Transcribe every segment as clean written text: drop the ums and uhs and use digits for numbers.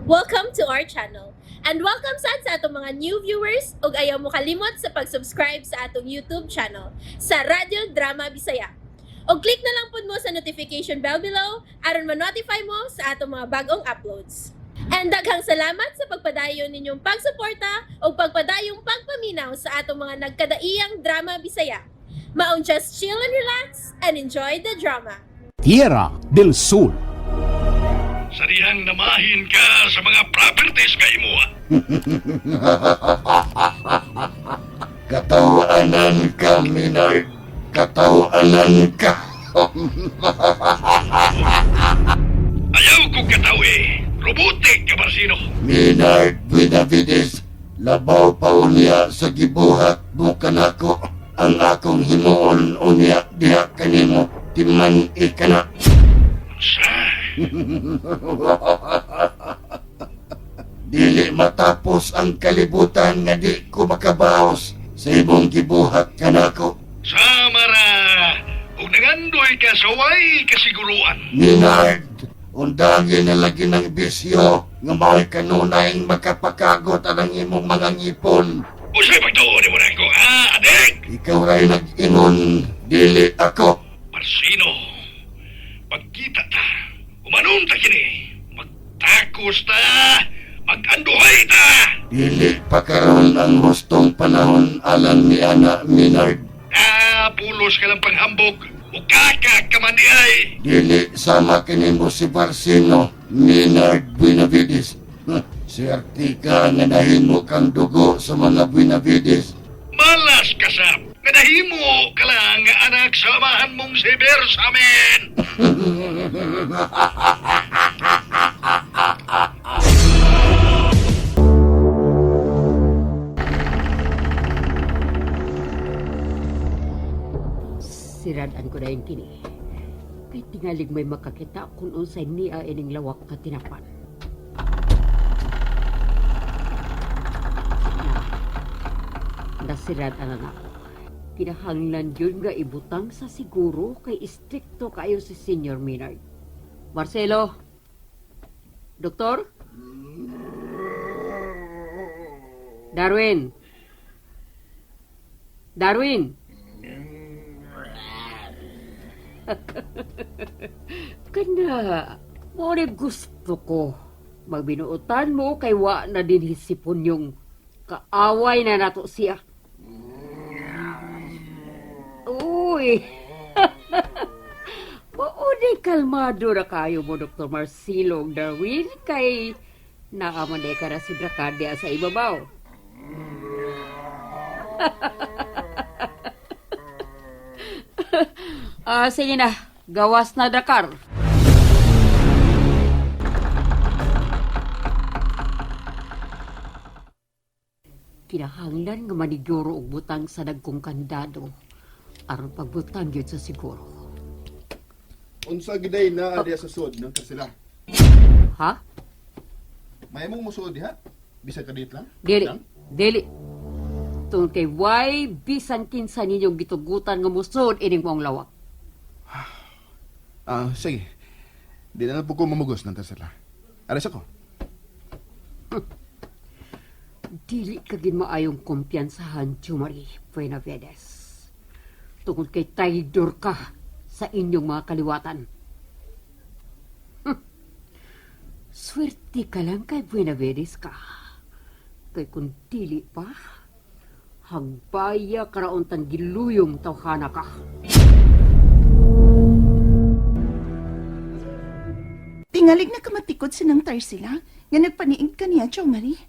Welcome to our channel. And welcome sad sa atong mga new viewers ug ayaw mo kalimot sa pag-subscribe sa atong YouTube channel sa Radyo Drama Bisaya. Og click na lang pud mo sa notification bell below aron ma-notify mo sa atong mga bagong uploads. And daghang salamat sa pagpadayon ninyong pagsuporta ug pagpadayong pagpaminaw sa atong mga nagkadaiyang drama Bisaya. Maong just chill and relax and enjoy the drama. Tierra del Sol. Sa dihang namahin ka sa mga properties nga imuha. Katawanan ka, Minard. Katawanan ka. Ayaw kong katawi. Robotic ka, Barsino. Minard Benavides, labaw pa unya sa gibuhat mo kanako. Ang akong himuon unya diha kanimo, timan ikana. Sa? Dili matapos ang kalibutan nga di ko makabaos sa imong gibuhat kanako. Samara! Ug nangandoy ka sa way kasiguruan. Minard, undangin na lagi ng bisyo nga mao'y kanunay makapakagot ang imong mga ngipon. Usay pagtuon ni mo na ko, ha, adik? Ikaw ray nag-ingon, dili ako. Barsino, pagkita ta, umanon ta kini, magtakos ta, maganduhay ta. Dili pa karon ang hustong panahon alang ni Ana Minard. Ah, pulos ka lang panghambog, ukaka ka man di ay. Dili sama kini mo si Barsino, Minard Benavides. Swerte ka nga nahimo kang dugo sa mga Benavides. Malas ka sab, nga nahimo ka lang nga anak sa amahan mong si Bersamin. Siradan ko na yung kini. Kay tingalig may makakita kung unsay niya ining lawak nga tinapan. Na, nasiradan na nako. Kinahanglan yun nga ibutang sa siguro kay istrikto kayo si Senior Maynard. Marcelo! Doktor? Darwin! Darwin! Kana, mo ni gusto ko. Magbinuotan mo kay wa na din hisipon yung kaaway na nato siya. Uy! Mao ni kalmado na kayo mo, Dr. Marcelo Darwin, kay naaman ka na si Dracadia sa ibabaw. Ah, sige na. Gawas na Dakar. Kinahanglan nga maniguro og butang sa dagkong kandado aron pagbutang gyud sa siguro. Unsa giday na diha sa sud nang sila. Ha? May mong musuod diha? Bisag kadit lang? Dili. Lang? Dili. Tungod kay why bisan kinsa ninyong gitugutan nga musod ining maong lawak. Ah, sige. Di na lang po ko mamugos nang sila. Aris ako. Dili ka gid maayong kumpiyansahan, Jumari Buenavides. Tungod kay traidor ka sa inyong mga kaliwatan. Swerte ka lang kay Buenavides ka. Kay kung dili pa, hagbaya karaon tang giluyong tawhana ka. Tingalig na kamatikod sinang Tarsila nga nagpaniig kaniya, Chow Marie.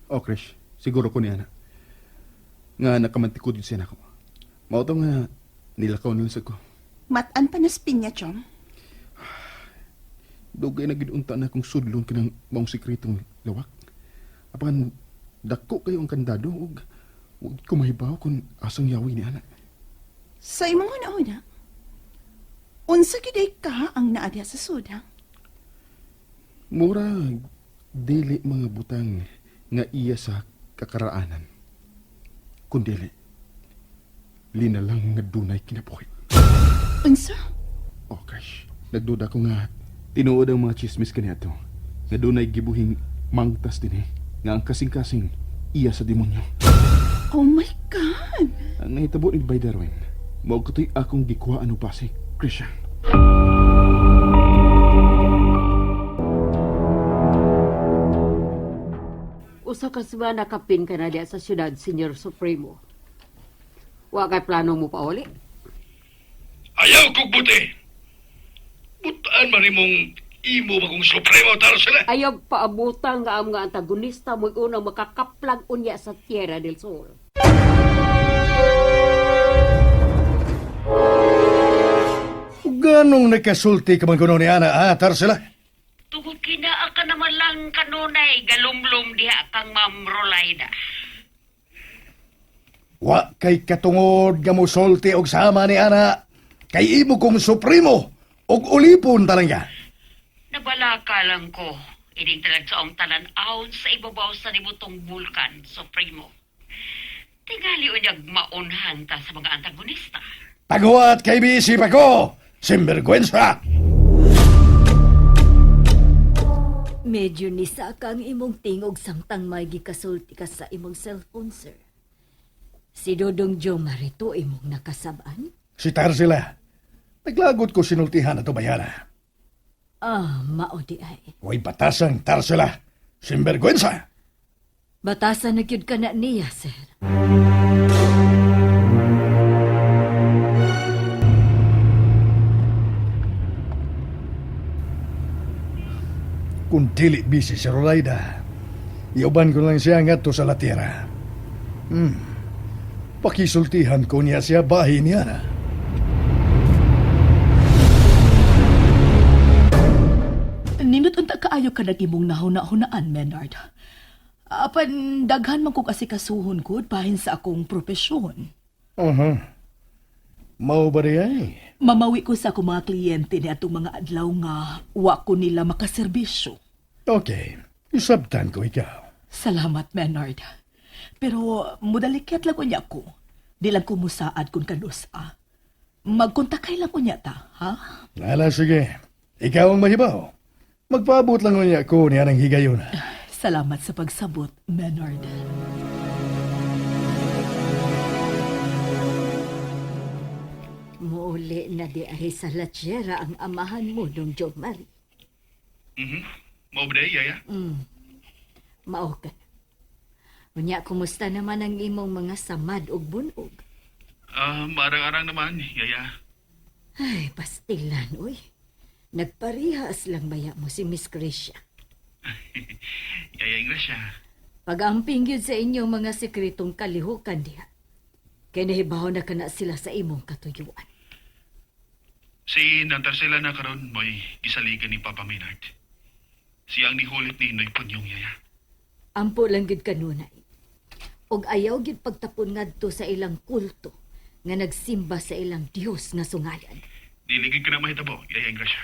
Oh, Krish. Siguro ko niya na. Nga nakamantikod yun siya nako. Mao to nga nilakaw na lang sa ko. Matan pa na spin niya, Chom. Dugay na gid unta na kung sudlon kinang maong sekretong lawak. Apan dako kayo ang kandado ug wag ko mahibaw kung asang yawi ni ana. Sa imong una-una, unsa giday ka ang naadya sa suda? Mura dili mga butang nga iya sa kakaraanan. Kundili, lina lang nga dunay kinabuhi. Unsa? Oh, gosh. Nagduda ko nga tinuod ang mga chismis kaniadto. Nga dunay gibuhing mangtas din eh, nga ang kasing-kasing iya sa demonyo. Oh my God! Ang nahitabo ni Bay Darwin, mao katoy akong gikuhaan og base, Krisha. Usa ka semana kapin ka na diya sa syudad, Senyor Supremo. Wa kay plano mo pauli? Ayaw kog buti. Butaan man imong imo ba kong supremo Tarsila? Ayaw paabutan nga ang mga antagonista mo'y unang makakaplag unya sa Tierra del Sol. Ganong nagkasulti ka man kuno ni Ana, ha, Tarsila? Tungod kinaa ka naman lang kanunay, galumlum diha kang Ma'am Rolaida. Wa kay katungod nga mosulti og sama ni Ana. Kay imo kong supremo og ulipon talaga. Nabalaka lang ko. Ining talagsaong talan-awon sa ibabaw sa nibutong bulkan, Supremo. Tingali unyag maunhan ta sa mga antagonista. Paghuwat kay busy pa ko. Simbergwensa. Medyo nisaka ang imong tingog samtang may gikasulti ka sa imong cellphone, sir. Si Dodong Joe Marito imong nakasab-an? Si Tarsila. Naglagot ko sinultihan ato bayana. Ah, mao di ay. Way batasang Tarsila. Simbergwensa. Batasan na gyud ka na niya, sir. Kung dili busy si Rolaida, iuban ko lang siya ngadto sa latira. Pakisultihan ko niya siya bahin niya na. Nindot unta kaayo ka nag-imong nahuna-hunaan, Menard. Apan daghan man kog asikasuhon gud bahin sa akong propesyon. Uh-huh. Mao ba di ay? Mamawi ko sa akong mga kliyente ni atong mga adlaw nga wa ko nila makaserbisyo. Okay, isabtan ko ikaw. Salamat, Menard. Pero mudalikyat lang unya ko. Di lang ko musaad kung kanusa. Magkontakay lang unya ta, ha? Lala, sige. Ikaw ang mahibaw. Magpaabot lang unya ko niya ng higayon. Salamat sa pagsabot, Menard. Muuli na di ay sa latsera ang amahan mo, Dong Joe Marie. Mao ba day, yaya? Mao ka. Unya, kumusta naman ang imong mga samad ug bunog? Ah, marang-arang naman, yaya. Ay, pastilan, uy. Nagparihas lang baya mo si Miss Gracia. Yaya Ingracia. Pag-amping yun sa inyong mga sekretong kalihukan diha. Kay nahibaw na kana sila sa imong katuyuan. Si Nantarsela na karon mo'y gisaligan ni Papa Maynard. Siya ang nihulit ni Noy Punyong, yaya. Ampo lang gid kanunay. Og ayaw gid pagtapon ngadto sa ilang kulto nga nagsimba sa ilang Dios nga sungayan. Diligid ka na mahitabo, yaya Ingracia.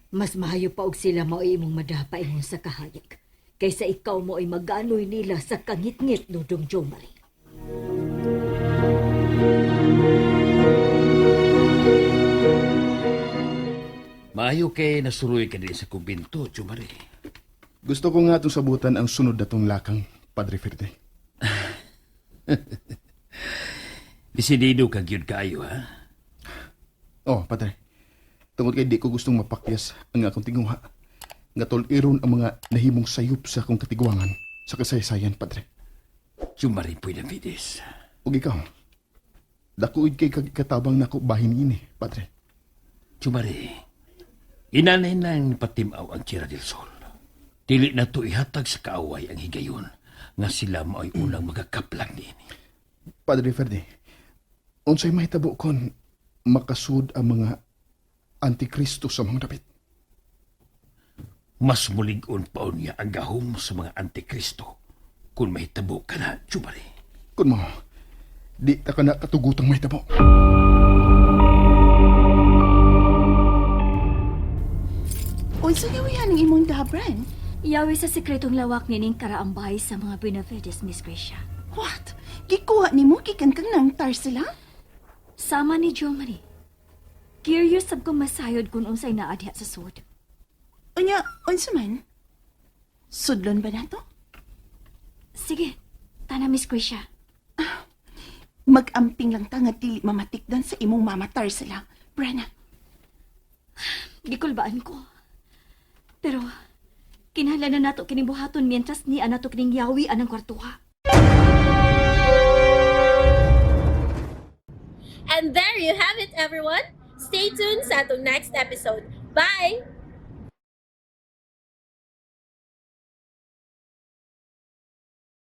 Mas mahayo pa og sila mao'y imong madapa ingon sa kahayag kaysa ikaw mo ay maganoy nila sa kangitngit Dodong Jomari. Maayo kay nasuroy ka din sa kumbinto, Jumari. Gusto ko nga itong sabutan ang sunod na tong lakang, Padre Ferde. Desidido ka gyud kaayo, ha? Oh, Padre. Tungod kay di ko gustong mapakyas ang akong tinguha. Nga tol-iron ang mga nahimong sayop sa akong katigwangan sa kasaysayan, Padre. Jumari Buenavides. Ug ikaw, dakuid kay kag katabang nako bahin ini, Padre. Jumari, inanay nang patimaw ang Tierra del Sol. Dili na to ihatag sa kaaway ang higayon nga sila mao'y unang magakaplag niini. Padre Ferde, unsay mahitabo kon makasud ang mga antikristo sa mga dapit? Mas mulig-on pa unya ang gahom sa mga antikristo kung mahitabo ka na, Jumari. Kun mo, di ta ka na katugutang mahitabo. Unsa gawihan ang imong dabran? Iyawi sa sekretong lawak nining karaambay sa mga Benavides, Miss Gracia. What? Gikuha nimo gikan kang nang Tarsila? Sama ni Jo Marie. Curious sab ko masayod kung unsay naa diha sa sud. Unya, unsa man? Sudlon ba nato? Sige, tana Miss Krisha. Magamping lang ta nga dili mamatikdan sa imong mama Tarsila. Brenna, Gikulbaan ko. Pero, kinahanglan na nato kining buhaton mientras ni anato kining yawi anang kwartuha. And there you have it, everyone. Stay tuned sa atong next episode. Bye!